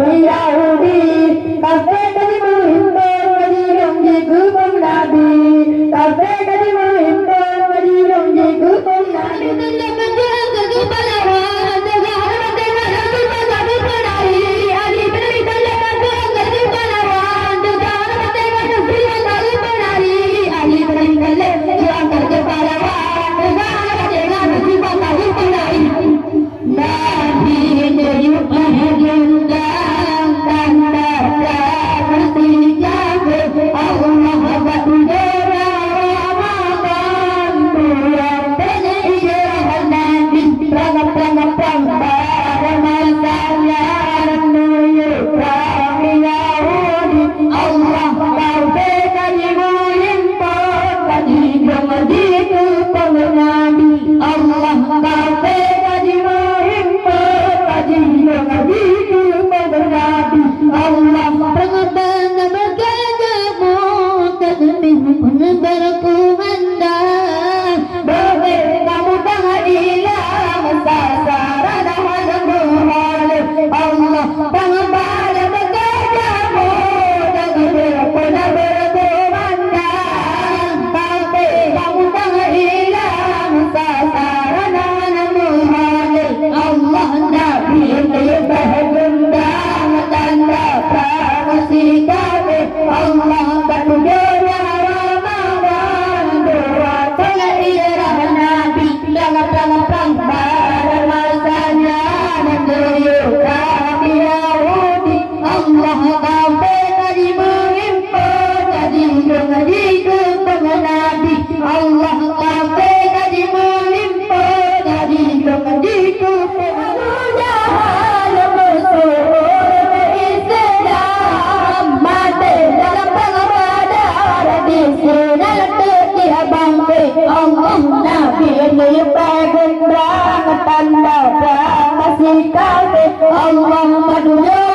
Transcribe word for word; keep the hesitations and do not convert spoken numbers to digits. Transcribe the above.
Yahudi, kafé ka jimeuhimpon, ka jilong jikeu peunabi. Kafé ka jimeuhimpon, ka jilong jikeu peunabi. Nabi geuyue meugendang tanda-tanda meusijaku Allah bak tujoh Ramadan. Bulan peungeujah Nabi prang-prang-prang barang masa nyan meuyueb kami Yahudi. Allah kafé ka jimeuhimpon, ka jilong jikeu peunabi. Allah kafé ka jimeuhimpon, ka jilong jikeu peunabi. Allah peungeubana beukeujeuet meukeuneuh peuneubeureukeuh manda. Beubaih kamoe tangai ilang sasaran hana meuhaleuh. Allah peungeubana beukeujeuet meukeuneuh peuneubeureukeuh manda. Tapi kamoe tangai ilang sasaran hana meuhaleuh. Allah Nabi leubeh gendang tanda prang meusijaku Allah bak tujoh Ramadan. Dua bulan hijrah Nabi prang-prang barang masa nyan meuyueb kami Yahudi. Allah kafé ka jimeuhimpon, ka jilong jikeu peunabi. Allah kafé ka jimeuhimpon, ka jilong jikeu peunabi. Abu Jahal meusuruh Islam maté dalam perang Badar, di sinan teutiek bangke. Allah Nabi meuyueb gendang tanda prang meusijaku Allah bak tujoh